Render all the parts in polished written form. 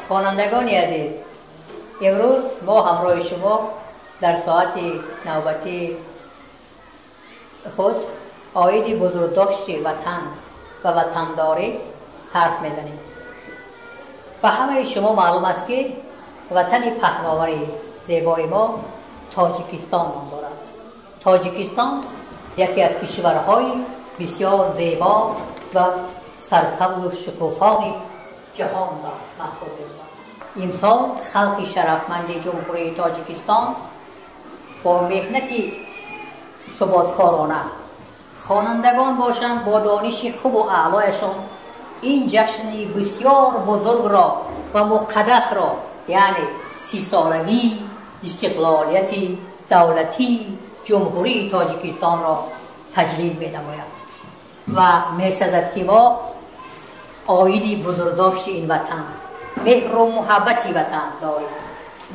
Хонандагони азиз, имрӯз мо ҳамроҳи шумо дар соати навбатии худ оиди бузургдошти ватан ва ватандорӣ ҳарф мезанем. Ба ҳамаи шумо маълум аст, ки ватани паҳновари зебои мо Тоҷикистон ном дорад. Тоҷикистон яке аз кишварҳои бисёр зебо ва сарсабзу шукуфони ҷаҳон маҳсуб мешавад. Имсол халқи шарафманди Ҷумҳурии Тоҷикистон бо меҳнати суботкорона, хонандагон бошанд бо дониши хубу аълояшон ин ҷашни бисёр бузургро ва муқаддасро, яъне 30-солагии истиқлолияти давлатии Ҷумҳурии Тоҷикистонро таҷлил менамояд ва месазад, ки мо оиди бузургдошти ин ватан, меҳру муҳаббати ватан дорем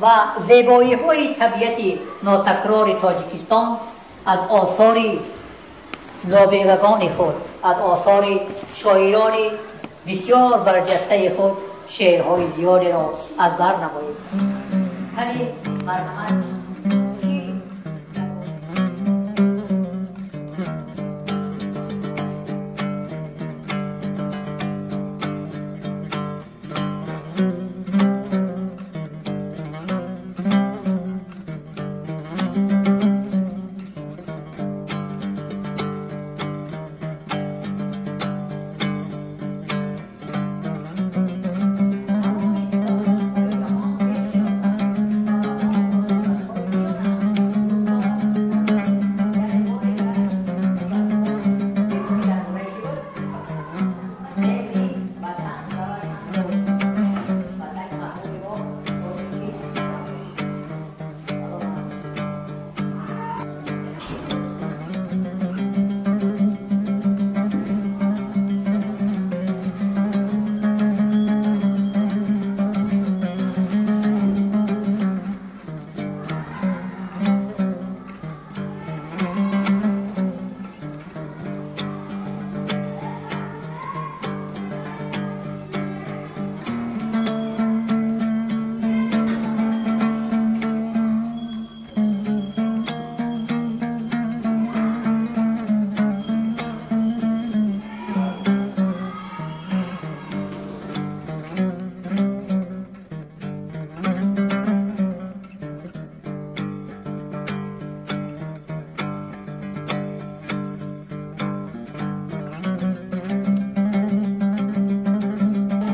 ва зебоиҳои табиати нотакрори Тоҷикистон аз осори нобиғагони худ, аз осори шоирони бисёр барҷастаи худ шеърҳои зиёдеро аз бар намоем. Марҳамат.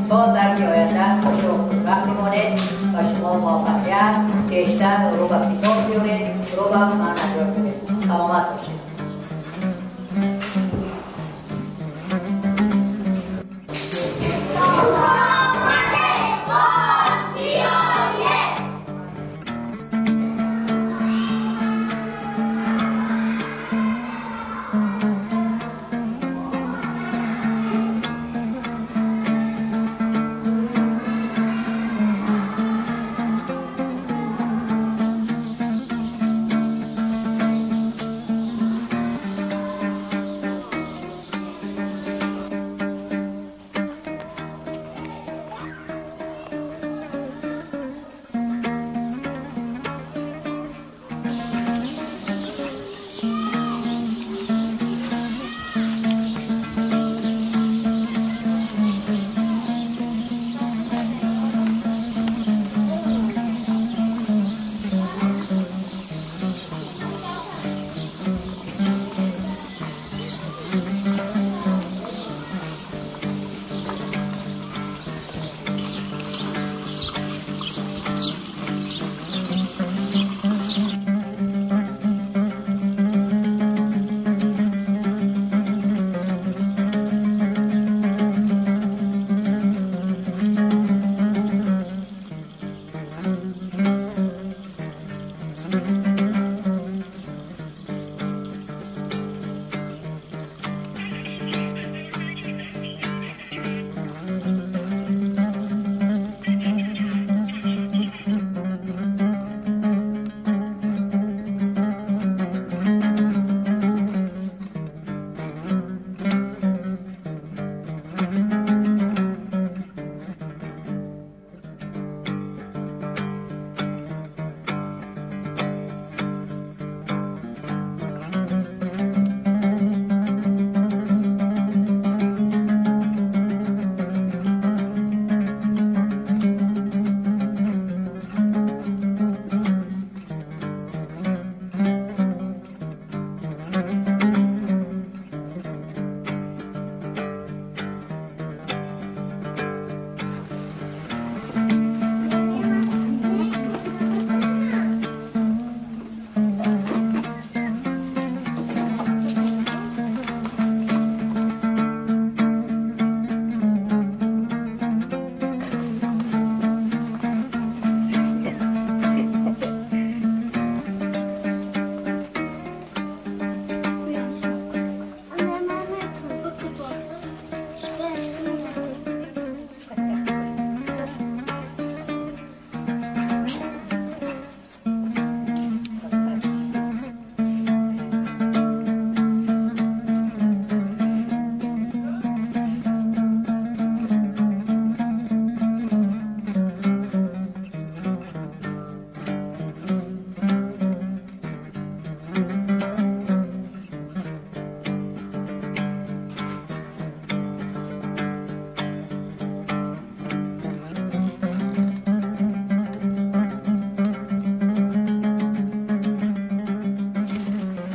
تا درس آینده خوش و خوشبخت بمانید و شما موفقیت بیشتر رو به کتاب بیارید، رو به من نجات بدید. سلامت باشید.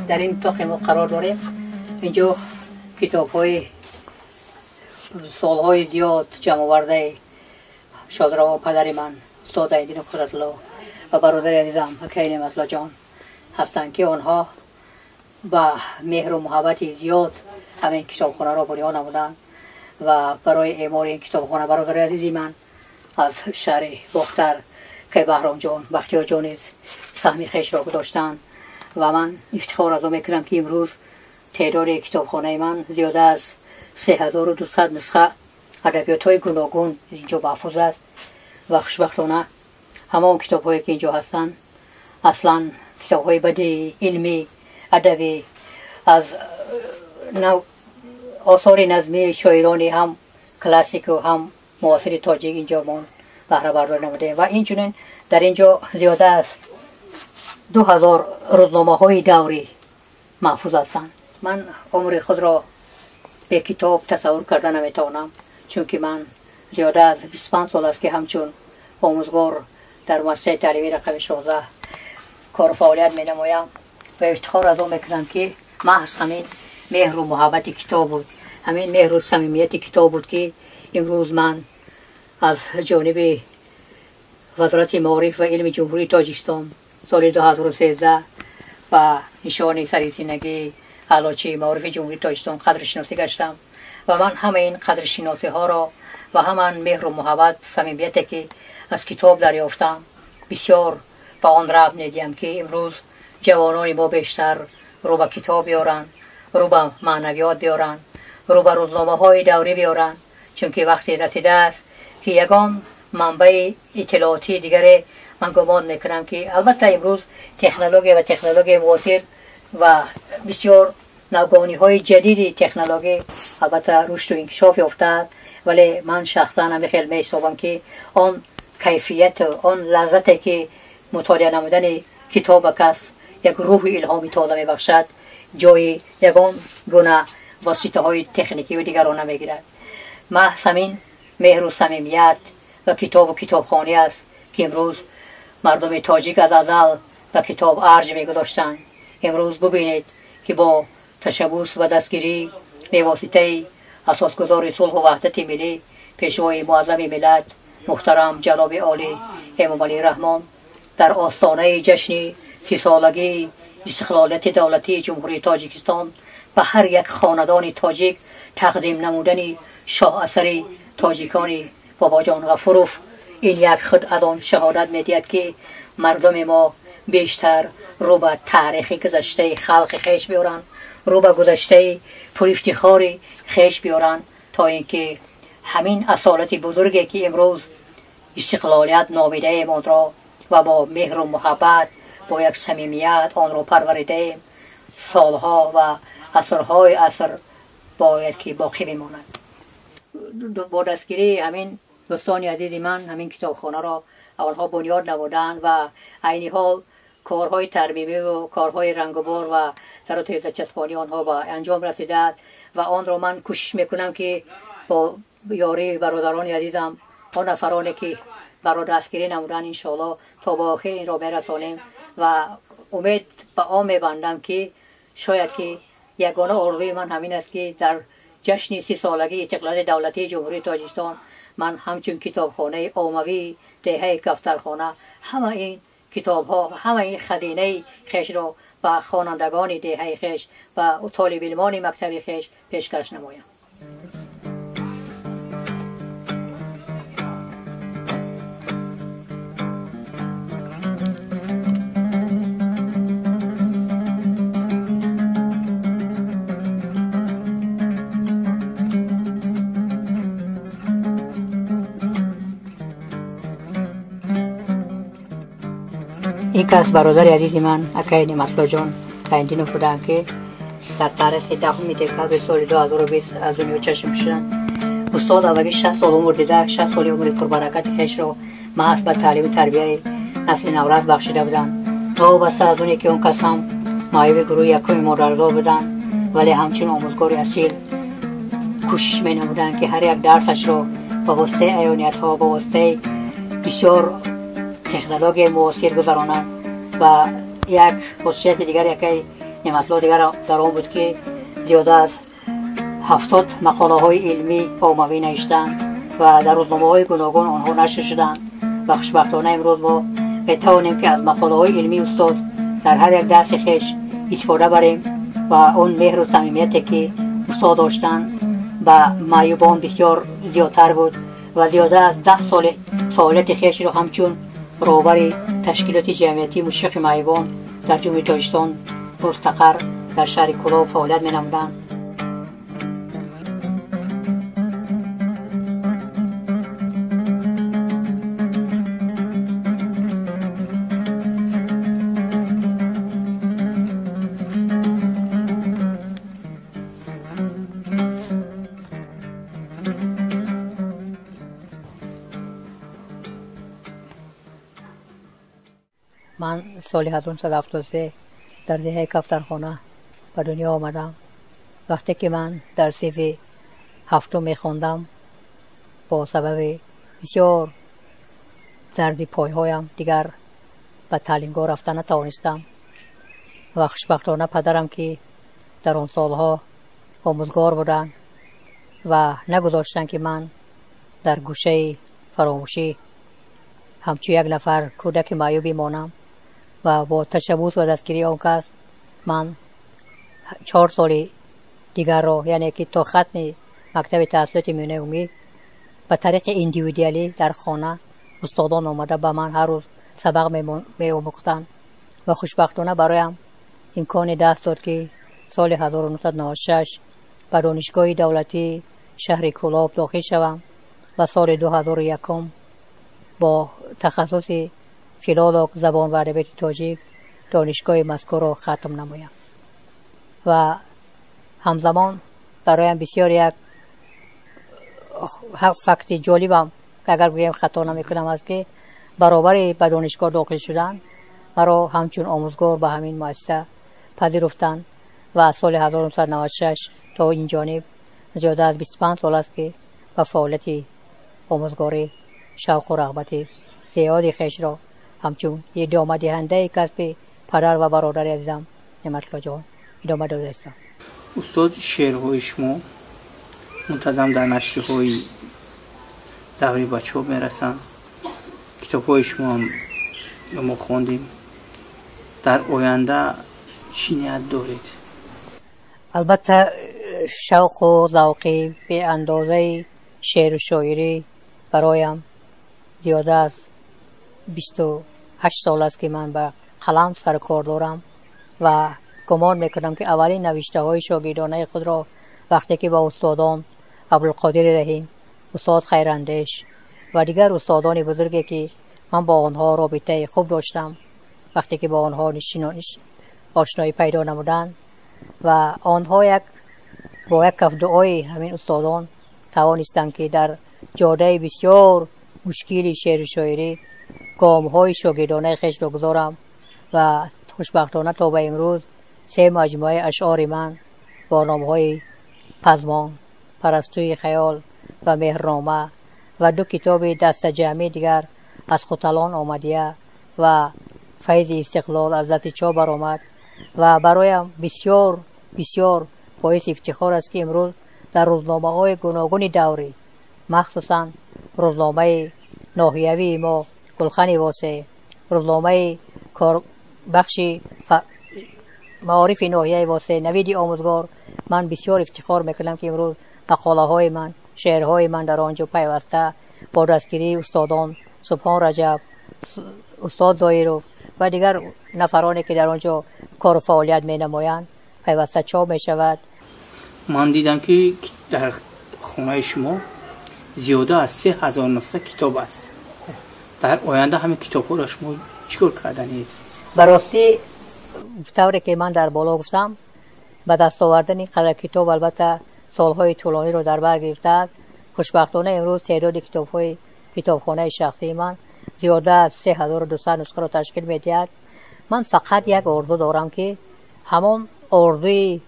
در این اتاق ما قرار داریم، اینجا کتاب های سالهای زیاد جمع آورده شادروان پدر من استاد عیدین قدرت‌الله و برادر عزیزم اکای نعمت‌الله جان هستند که آنها با مهر و محبت زیاد همین کتابخانه را بنیان نمودند و برای اعمار این کتابخانه برادر عزیزی من از شهر باختر که بهرام جان بختیار جان نیز سهم خویش را گذاشتند و من افتخار از میکنم که امروز تعداد کتابخانه من زیاده از 3200 نسخه ادبیات های گوناگون اینجا محفوظ است و خوشبختانه همه کتاب هایی که اینجا هستند اصلا کتاب های بدیعی، علمی، ادبی از آثار نظمی شاعرانی هم کلاسیک و هم معاصر تاجیک اینجا ما بهره برداری نمودیم و اینچنین در اینجا زیاده از 2000 روزنامه های دوری محفوظ هستند. من عمر خود را به کتاب تصور کرده نمیتوانم، چون که من زیاده از 25 سال است که همچون آموزگار در مؤسسه تعلیمی رقم 16 کار فعالیت می نمایم و افتخار از آن میکنم که محض همین مهر و محبت کتاب بود، همین مهر و صمیمیت کتاب بود که امروز من از جانب وزارت معارف و علم جمهوری تاجیکستان سال 2013 و نشان سریسینگی اعلاچی معارف جمهوری تاجیکستان قدرشناسی گشتم و من همه این قدرشناسی ها را و همان مهر و محبت صمیمیتی که از کتاب دریافتم بسیار به آن ربط میدیم که امروز جوانان ما بیشتر رو به کتاب بیارن، رو به معنویات بیارن، رو به روزنامه های دوری بیارن، چون که وقتی رسیده است که یگان منبع اطلاعاتی دیگر من گمان میکنم که البته امروز تکنولوژی و تکنولوژی معاصر و بسیار نوگانی های جدید تکنولوژی البته رشد و انکشاف یافته، ولی من شخصا همی خیلی میحسابم که آن کیفیت، آن لذتی که مطالعه نمودن کتاب کس یک روح الهامی تازه میبخشد جای یگان گونه واسطه های تکنیکی و دیگر را نمیگیرد. محض همین مهر و صمیمیت و کتاب و کتابخوانی است که امروز مردم تاجیک از ازل به کتاب ارج میگذاشتند. امروز ببینید که با تشبث و دستگیری به واسطه اساسگذار صلح و وحدت ملی پیشوای معظم ملت محترم جناب عالی امام علی رحمان در آستانه جشن 30 سالگی استقلالیت دولتی جمهوری تاجیکستان به هر یک خاندان تاجیک تقدیم نمودن شاه اثر تاجیکان باباجان غفوروف این یک خود از آن شهادت میدهد که مردم ما بیشتر رو به تاریخ گذشته خلق خویش بیارن، رو به گذشته پر افتخار خویش بیارن تا اینکه همین اصالت بزرگی که امروز استقلالیت نامیده ایم آن را و با مهر و محبت با یک صمیمیت آن را پروریده ایم سالها و عصرهای عصر باید که باقی بماند. با دستگیری همین دوستان عزیز من همین کتابخانه را اولها بنیاد نمودند و عینی حال کارهای ترمیمی و کارهای رنگ و بار و تر و تیز چسبانی آنها به انجام رسیده و آن را من کوشش میکنم که با یاری برادران عزیزم آن نفرانی که برای دستگیری نمودن انشاءالله تا به آخر این را برسانیم و امید به آن میبندم که شاید که یگانه آرزوی من همین است که در جشن 30 سالگی استقلال دولتی جمهوری تاجیکستان من همچون کتابخانه عاموی دهه کفترخانه همه این کتاب ها و همه این خزینه خویش را به خوانندگان دهه خویش و طالب علمان مکتب خویش پیشکش نمایم. این از برادر عزیز من اکای نعمت‌الله جان تعیین بودند که در تاریخ 10 دکابر سال 2020 از دنیا چشم پوشیدند. استاد اولگی 60 سال عمر دیده، 60 سال عمر پربرکت خویش را محض به تعلیم و تربیه نسل نورس بخشیده بودند. وابسته از اونی که اون کس هم نایب گروه یکم مادرزا بودند، ولی همچون آموزگار اصیل کوشش می نمودند که هر یک درسش را به واسطه عیانیت ها، به واسطه بسیار تکنولوژی معاصر گذرانند. و یک خصوصیت دیگر یکی Неъматулло дигар дар он буд, ки зиёда аз 70 мақолаҳои илмӣ оммавӣ навиштанд ва дар рӯзномаҳои гуногун онҳо нашр шуданд ва хушбахтона имрӯз мо метавонем, ки аз мақолаҳои илмии устод дар ҳар як дарси хеш истифода барем ва он меҳру самимияте, ки устод доштанд, ба маъюбон бисёр зиёдтар буд ва зиёда аз 10 соли фаъолияти хешро ҳамчун роҳбари ташкилоти ҷамъиятии мушфиқи маъюбон дар Ҷумҳурии Тоҷикистон мустақар дар шаҳри Кӯлоб фаъолият менамуданд. Ман соли 1973 дар деҳаи Кафтархона ба дунё омадам. Вақте ки ман дар синфи ҳафтум мехондам, бо сабаби бисёр дарди пойҳоям дигар ба таълимгоҳ рафта натавонистам ва хушбахтона падарам, ки дар он солҳо омӯзгор буданд ва нагузоштанд, ки ман дар гӯшаи фаромӯшӣ ҳамчун як нафар кӯдаки маъюб бимонам ва бо ташаббус ва дастгирии он кас ман 4 соли дигарро, яъне ки то хатми мактаби таҳсилоти миёнаи умумӣ, ба тариқи индивидуалӣ дар хона устодон омада ба ман ҳар рӯз сабақ меомӯхтанд ва хушбахтона бароям имконе даст дод, ки соли 1996 ба Донишгоҳи давлатии шаҳри Кӯлоб дохил шавам ва соли 2001 бо тахассуси филолог, забон ва адабиёти тоҷик донишгоҳи мазкурро хатм намоям. Ва ҳамзамон бароям бисёр як факти ҷолибам, агар гӯем хато намекунам, аст, ки баробари ба донишгоҳ дохил шудан маро ҳамчун омӯзгор ба ҳамин муассиса пазируфтанд ва аз соли 1996 то ин ҷониб зиёда аз 25 сол аст, ки ба фаъолияти омӯзгорӣ шавқу рағбати зиёди хешро ҳамчун идомадиҳандаи касби падар ва бародари азизам Неъматуллоҷон идома додаистам. Устод, шеърҳои шумо мунтазам дар нашрҳои даври ба чоп мерасанд. Китобҳои шумоам мо хондем. Дар оянда чӣ ният доред? Албатта, шавқу завқи беандозаи шеъру шоирӣ бароям зиёда аз 28 сол аст, ки ман ба қалам сарукор дорам ва гумон мекунам, ки аввалин навиштаҳои шогирдонаи худро вақте ки ба устодон Абдулқодири Раҳим, устод Хайрандеш ва дигар устодони бузурге, ки ман бо онҳо робитаи хуб доштам, вақте ки бо онҳо ошноӣ пайдо намуданд ва онҳо як бо як каф дуои ҳамин устодон тавонистам, ки дар ҷодаи бисёр мушкили шеъру шоирӣ гомҳои шогирдонаи хешро гузорам ва хушбахтона то ба имрӯз се маҷмӯаи ашъори ман бо номҳои Пазмон, Парастӯи хаёл ва Меҳрнома ва ду китоби дастаҷамъии дигар «Аз Хуталон омадия» ва «Файзи истиқлол» аз дасти чоп баромад ва бароям бисёр бисёр боиси ифтихор аст, ки имрӯз дар рӯзномаҳои гуногуни даврӣ, махсусан рӯзномаи ноҳиявии мо «Гулхани Восеъ», рӯзномаи бахши маорифи ноҳияи Восеъ «Навиди омӯзгор», ман бисёр ифтихор мекунам, ки имрӯз мақолаҳои ман, шеърҳои ман дар он ҷо пайваста бо дастгирии устодон Субҳон Раҷаб, устод Зоиров ва дигар нафароне, ки дар он ҷо кору фаъолият менамоянд, пайваста чоп мешавад. Ман дидам, ки дар хонаи шумо зиёда аз 3000 нусха китоб аст. Дар оянда ҳамин китобҳоро шумо чӣ кор карданед? Ба ростӣ, тавре ки ман дар боло гуфтам, ба даст овардани қадар китоб албатта солҳои тӯлониро дар бар гирифтааст. Хушбахтона имрӯз теъдоди китобҳои китобхонаи шахсии ман зиёда аз 3200 нусхаро ташкил медиҳад. Ман фақат як орзу дорам, ки ҳамон орзуи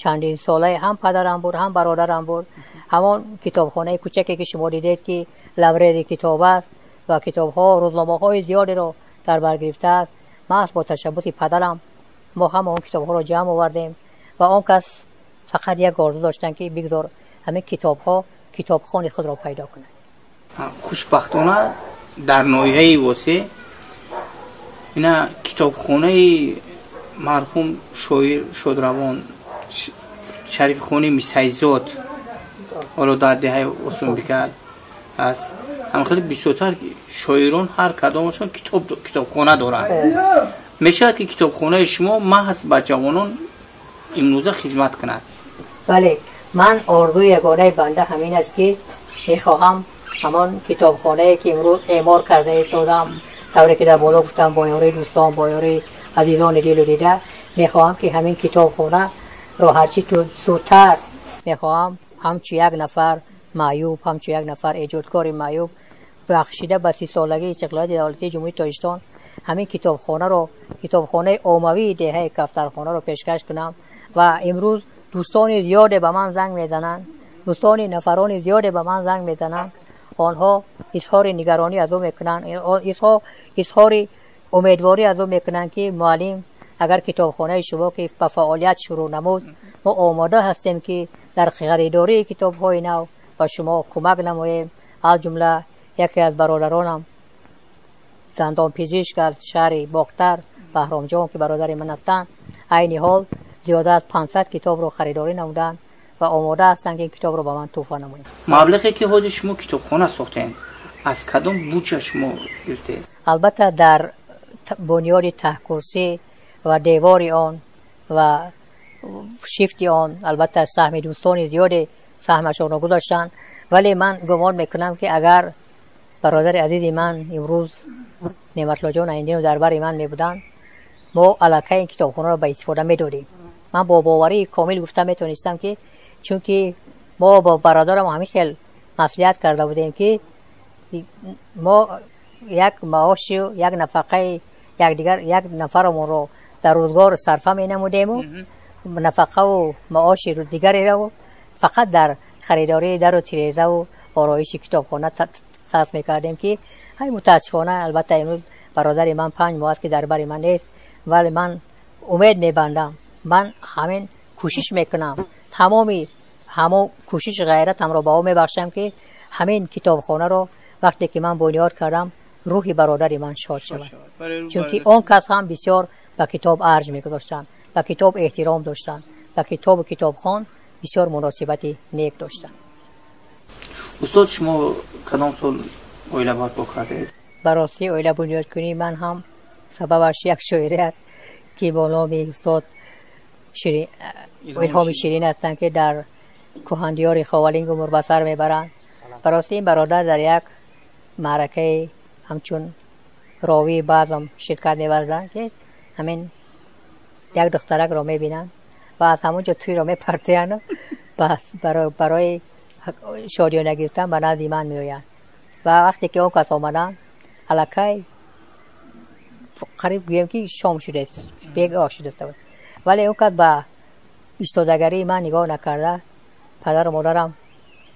чандин солаи ҳам падарам буд, ҳам бародарам буд, ҳамон китобхонаи кӯчаке, ки шумо дидед, ки лабрези китоб аст ва китобҳо, рӯзномаҳои зиёдеро дар бар гирифтааст, маҳз бо ташаббуси падарам Мо ҳама он китобҳоро ҷамъ овардем ва он кас фақат як орзу доштанд, ки бигзор ҳамин китобҳо китобхони худро пайдо кунанд. Хушбахтона дар ноҳияи Восеъ ина китобхонаи марҳум шоир шодравон Шарифхони Мисайзод ҳоло дар деҳаи Осунбикал аст. Ҳам хеле бисёртар шоирон ҳар кадомашон китобхона доранд. Мешавад ки китобхонаи шумо маҳз ба ҷавонон имрӯза хизмат кунад? Бале, ман орзуи ягонаи банда ҳамин аст, ки мехоҳам ҳамон китобхонае ки имрӯз эъмор карда истодам, тавре ки дар боло гуфтам, бо ёрии дӯстон, бо ёрии азизони дилу дида, мехоҳам ки ҳамин китобхонаро ҳарчи зудтар мехоҳам ҳамчун як нафар маъюб, ҳамчун як нафар эҷодкори маъюб, бахшида ба 30-солагии истиқлолияти давлатии Ҷумҳурии Тоҷикистон, ҳамин китобхонаро, китобхонаи оммавии деҳаи Кафтархонаро пешкаш кунам. Ва имрӯз дӯстони зиёде ба ман занг мезананд, дӯстони нафарони зиёде ба ман занг мезананд. Онҳо изҳори нигаронӣ аз ӯ мекунанд, изҳори умедворӣ аз ӯ мекунанд, ки муаллим, агар китобхонаи шумо ки ба фаъолият шурӯъ намуд, мо омода ҳастем, ки дар харидории китобҳои нав ба шумо кӯмак намоем. Аз ҷумла яке аз бародаронам, дандонпизишк аз шаҳри Бохтар, Баҳромҷон, ки бародари ман ҳастанд, айни ҳол зиёда аз 500 китобро харидорӣ намуданд ва омода ҳастанд, ки ин китобро ба ман тӯҳфа намоянд. Маблағе ки ҳозир шумо китобхона сохтем, аз кадом буҷа шумо гирифтед? Албатта, дар бунёди таҳкурсӣ ва девори он ва шифти он албатта саҳми дӯстони зиёде саҳмашонро гузоштанд, вале ман гумон мекунам, ки агар бародари азизи ман имрӯз Неъматлоҷон Айндинов дар бари ман мебуданд, мо аллакай ин китобхонаро ба истифода медодем. Ман бо боварии комил гуфта метавонистам, ки чунки мо бо бародарам ҳамин хел маслиҳат карда будем, ки мо як маошу як нафақаи якдигар, як нафарамонро дар рӯзгор сарфа менамудему нафақаву маоши дигареро фақат дар харидории дару тирезаву ороиши китобхона сарф мекардем, ки ҳай, мутаассифона, албатта, имрӯз бародари ман 5 моҳ аст, ки дар бари ман нест, вале ман умед мебандам, ман ҳамин кӯшиш мекунам, тамоми ҳамон кӯшиши ғайратамро ба ӯ мебахшам, ки ҳамин китобхонаро вақте ки ман бунёд кардам, рӯҳи бародари ман шод шавад, чунки он кас ҳам бисёр ба китоб арҷ мегузоштанд, ба китоб эҳтиром доштанд, ба китобу китобхон бисёр муносибати нек доштанд. Устод, шумо кадом сол оила барпо кардед? Ба ростӣ, оила бунёдкунии ман ҳам сабабаш як шоире аст, ки бо номи устод Илҳоми Ширин ҳастанд, ки дар кӯҳандиёри Ховалинг умр ба сар мебаранд. Ба ростӣ, ин бародар дар як маъракаи ҳамчун ровии баъзам ширкат меварзанд, ки ҳамин як духтаракро мебинанд ва аз ҳамон ҷо тӯйро мепартоянд, барои шодиёна гирифтан ба назди ман меоянд. Ва вақте ки он кас омаданд, аллакай қариб гӯем, ки шом шудааст, бегоҳ шудааст, вале он кас ба истодагарии ман нигоҳ накарда, падару модарам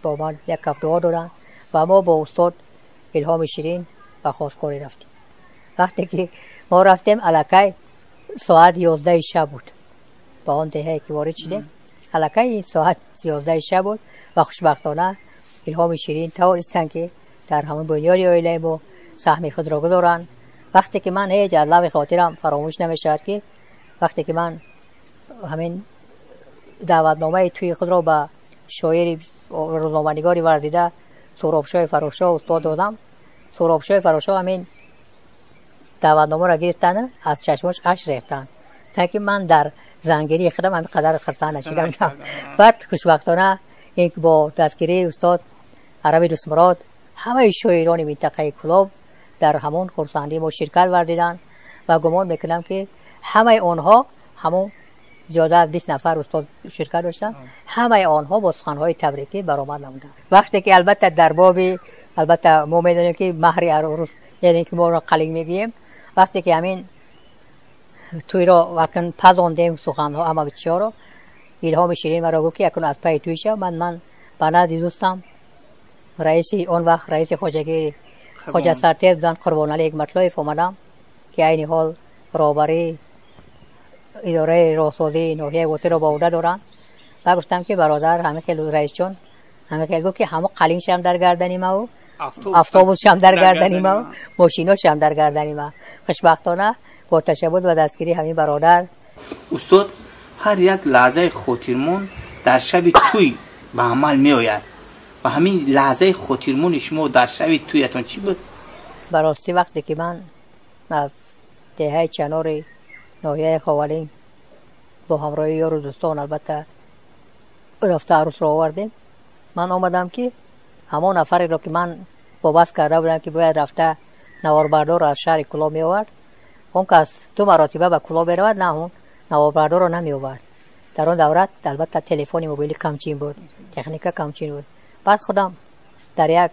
бо ман як каф дуо доданд ва мо бо устод Илҳоми Ширин ба хостгорӣ рафтем. Вақте ки мо рафтем, аллакай соат 11-и шаб буд. Ба он деҳае ки ворид шудем, аллакай соат 11-и шаб буд ва хушбахтона Илҳоми Ширин тавонистанд, ки дар ҳамон бунёди оилаи мо саҳми худро гузоранд. Вақте ки ман ҳеҷ аз лавҳи хотирам фаромӯш намешавад, ки вақте ки ман ҳамин даъватномаи тӯи худро ба шоири рӯзноманигори варзида Суробшоҳи Фаррухшоҳ устод додам, Суробшоҳи Фаррухшоҳ ҳамин даъватномаро гирифтанд, аз чашмош ашк рехтанд, то ки ман дар зангирии худам ҳамин қадар хурсанд нашидам. Баъд хушбахтона ин бо дастгирии устод Араби Дӯстмурод ҳамаи шоирони минтақаи Кӯлоб дар ҳамон хурсандии мо ширкат варзиданд ва гумон мекунам, ки ҳамаи онҳо, ҳамон зиёда аз 20 нафар устод ширкат доштанд, ҳамаи онҳо бо суханҳои табрикӣ баромад намуданд. Вақте ки албатта дар боби, албатта, мо медонем, ки маҳри арӯс, яъне ки моро қалинг мегӯем, вақте ки ҳамин тӯйро вақн пазондем, суханҳо ҳама чиҳоро, Илҳоми Ширин маро гуфт, ки акун аз пайи тӯй шав. Ман ба назди дӯстам, раиси он вақт, раиси хоҷагии Хоҷа Сартез буданд, Қурбоналӣ Ҳикматлоев омадам, ки айни ҳол роҳбарии идораи роҳсозии ноҳияи Восеро ба уҳда доранд. Ва гуфтам ки бародар, ҳамин хел раисҷон ҳамин хел гуфт ки ҳамо қалиншам дар гардани мау, автобусшам дар гардани мау, мошиношам дар гардани ма. Хушбахтона бо ташаббус ва дастгирии ҳамин бародар. Устод, ҳар як лаҳзаи хотирмон дар шаби тӯй ба амал меояд ва ҳамин лаҳзаи хотирмони шумо дар шаби тӯятон чӣ буд? Ба ростӣ вақте ки ман аз деҳаи Чанори ноҳияи Ховалинг бо ҳамроҳии ёру дӯстон албатта рафта арӯсро овардем, ман омадам ки ҳамон нафареро ки ман вобаст карда будам ки бояд рафта наворбардорро аз шаҳри Кӯлоб меовард, он кас ду маротиба ба Кӯлоб меравад, на он наворбардорро намеовард. Дар он давра албатта телефони мобилӣ камчин буд, техника камчин буд. Баъд худам дар як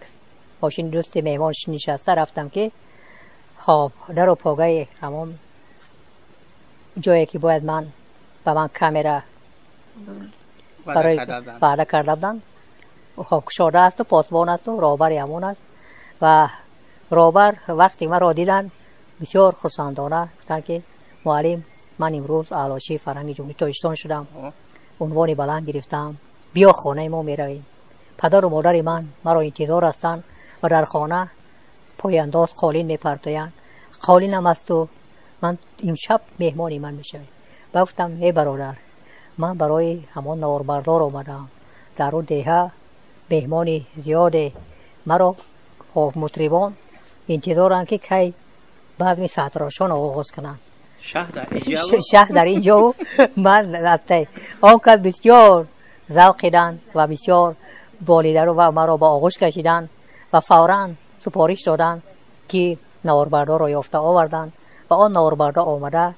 мошини дӯсти меҳмон нишаста рафтам ки хоб дару погаи ҳамон ҷое ки бояд ман ба ман камера барои ваъда карда буданд, хоб кушода асту посбон асту роҳбари ҳамон аст. Ва роҳбар вақте маро диданд бисёр хурсандона гуфтанд ки муаллим, ман имрӯз аълочии фарҳанги Ҷумҳурии Тоҷикистон шудам, унвони баланд гирифтам, биё хонаи мо меравем. Падару модари ман маро интизор ҳастанд ва дар хона пояндоз қолин мепартоянд, қолинам асту ман имшаб меҳмони ман мешавед. Ба гуфтам эй бародар, ман барои ҳамон наворбардор омадаам, дар он деҳа меҳмони зиёде маро мутрибон интизоранд ки кай базми саатрошон оғоз кунанд. Шаҳр дар ин ҷо ман он кас бисёр завқиданд ва бисёр болидару ва маро ба оғӯш кашиданд ва фавран супориш доданд ки наворбардорро ёфта оварданд ва он наворбардор омада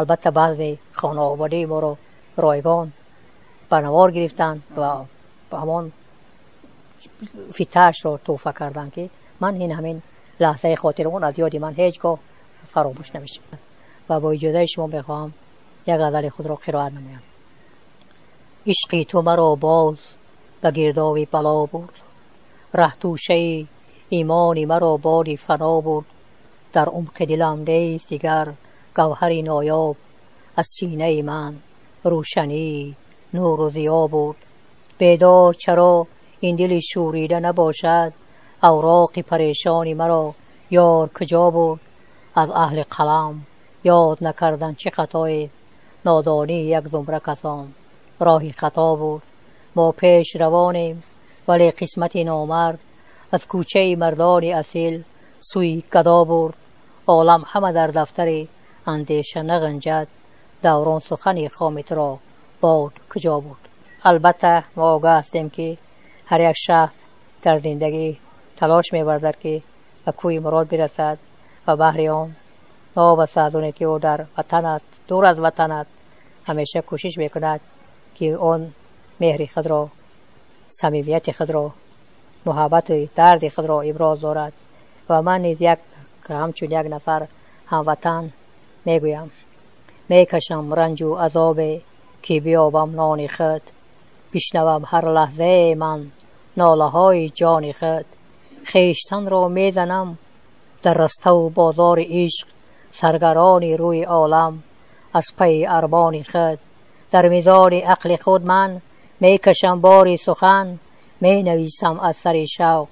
албатта базми хонаободии моро ройгон ба навор гирифтанд ва ҳамон фитаашро тӯҳфа карданд ки ман ин ҳамин лаҳзаи хотирмон аз ёди ман ҳеҷ гоҳ фаромӯш намешавад. Ва бо иҷозаи шумо мехоҳам як ғазали худро қироат намоям. Ишқи ту маро боз ба гирдоби бало бурд, раҳтӯшаи имони маро боди фано бурд. Дар умқи дилам нест дигар гавҳари ноёб, аз синаи ман рӯшании нуру зиё бурд. Бедор чаро ин дили шӯрида набошад, авроқи парешони маро ёр куҷо бурд? Аз аҳли қалам ёд накардан чӣ хатоест, нодонии як зумра касон роҳи хато бурд. Мо пеш равонем, вале қисмати номард аз кӯчаи мардони асил сӯи гадо бурд. Олам ҳама дар дафтари андеша нағанҷад, даврон сухани хоми туро бод куҷо бурд? Албатта мо огаҳ ҳастем ки ҳар як шахс дар зиндагӣ талош меварзад ки ба кӯи мурод бирасад ва баҳри он новобаста аз оне ки ӯ дар ватан аст, дур аз ватан аст, ҳамеша кӯшиш мекунад ки он меҳри худро, самимияти худро, муҳаббату дарди худро иброз дорад. Ва ман низ ҳамчун як нафар ҳамватан мегӯям: мекашам ранҷу азобе ки биёбам нони худ, бишнавам ҳар лаҳзае ман нолаҳои ҷони худ. Хештанро мезанам дар раставу бозори ишқ, саргарони рӯи олам аз пайи армони худ. Дар мизони ақли худ ман мекашам бори сухан, менависам аз сари шавқ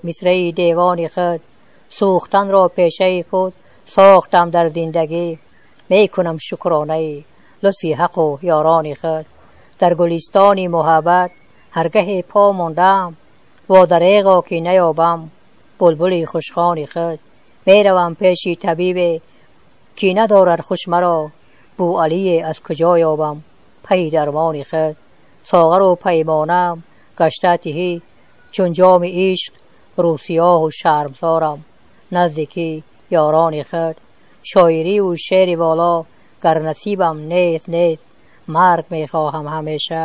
мисраи девони худ. Сӯхтанро пешаи худ сохтам дар зиндагӣ, мекунам шукронаи лутфи ҳаққу ёрони худ. Дар гулистони муҳаббат ҳаргаҳе по мондаам, водареғо ки наёбам булбули хушхони худ. Меравам пеши табибе ки надорад хуш маро, бӯалие аз куҷо ёбам пайи дармони худ. Соғару паймонаам гашта тиҳӣ чун ҷоми ишқ, рӯсиёҳу шармсорам наздики ёрони худ. Шоириву шеъри воло гар насибам нест нест, марг мехоҳам ҳамеша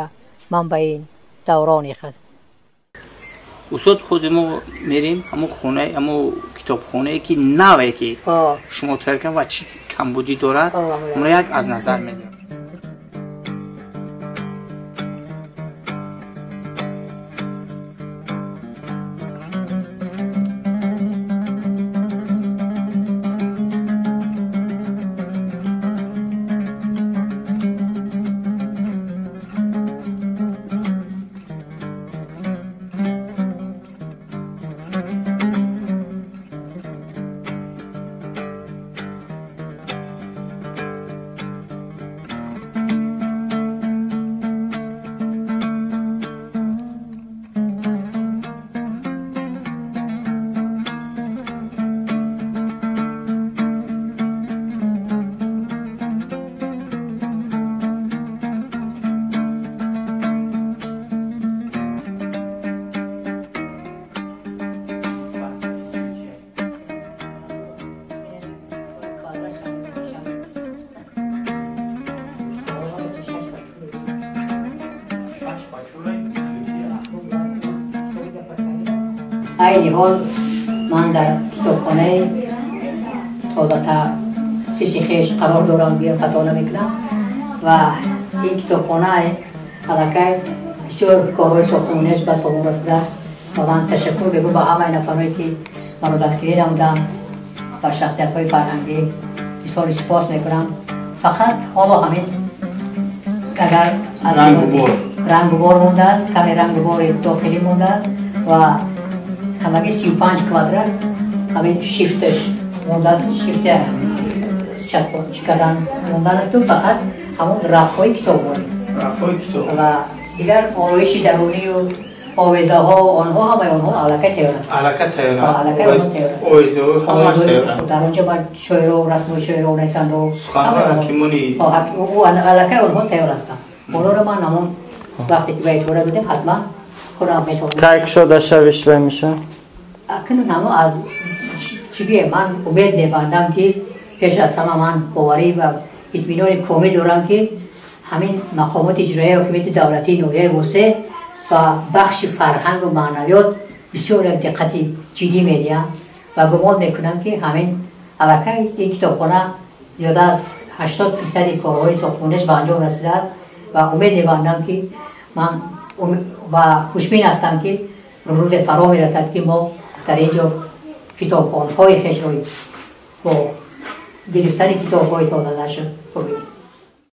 ман ба ин даврони худ. Устод, ҳозир мо мерем ҳамон хонаи, ҳамон китобхонае ки наве ки шумо тайёр кардед ва чӣ камбудӣ дорад, онро як аз назар мезанем. Айни ҳол ман дар китобхонаи тозатаъсиси хеш қарор дорам, гӯям хато намекунам. Ва ин китобхона аллакай бисёр корҳои сохтмониаш ба сомон расидааст ва ман ташаккур мегӯям ба ҳамаи нафарое ки маро дастгирӣ намуданд, ба шахсиятҳои фарҳангӣ бисёри сипос мекунам. Фақат ҳоло ҳамин агар рангубор мондааст, каме рангубори дохилӣ мондааст ва ҳамагӣ 35 квадрат ҳамин шифташ мондааст, шифта чӣ кардан мондааст, фақат ҳамон рафҳои китобворӣ ва дигар ороиши дарунию овезаҳо, онҳо ҳамаи онҳо аллакай тайёранд. Аллакай тайёранд, овезаҳо. Дар онҷо ба шоиро, расмҳои шоиро, нависандаҳо, суханҳои ҳакимони аллакай онҳо тайёр ҳастанд. Онҳоро ман ҳамон вақте ки ба эътибора додем, ҳатман худам метавонам. Кай кушода шавиш вай меша? Акнун ҳамо аз чӣ гӯем, ман умед мебандам, ки пеш аз ҳама ман боварӣ ва итминони комил дорам, ки ҳамин мақомоти иҷроияи ҳокимияти давлатии ноҳияи Восеъ ва бахши фарҳангу маънавиёт бисёр як диққати ҷиддӣ медиҳам ва гумон мекунам, ки ҳамин аллакай ин китобхона зиёда аз 80 фисади корҳои сохтмонияш ба анҷом расидааст ва умед мебандам, ки ман ва хушбин ҳастам, ки рӯзе фаро мерасад, ки мо дар ин ҷо китобхонҳои хешро бо гирифтани китобҳои тозанашр бубинем.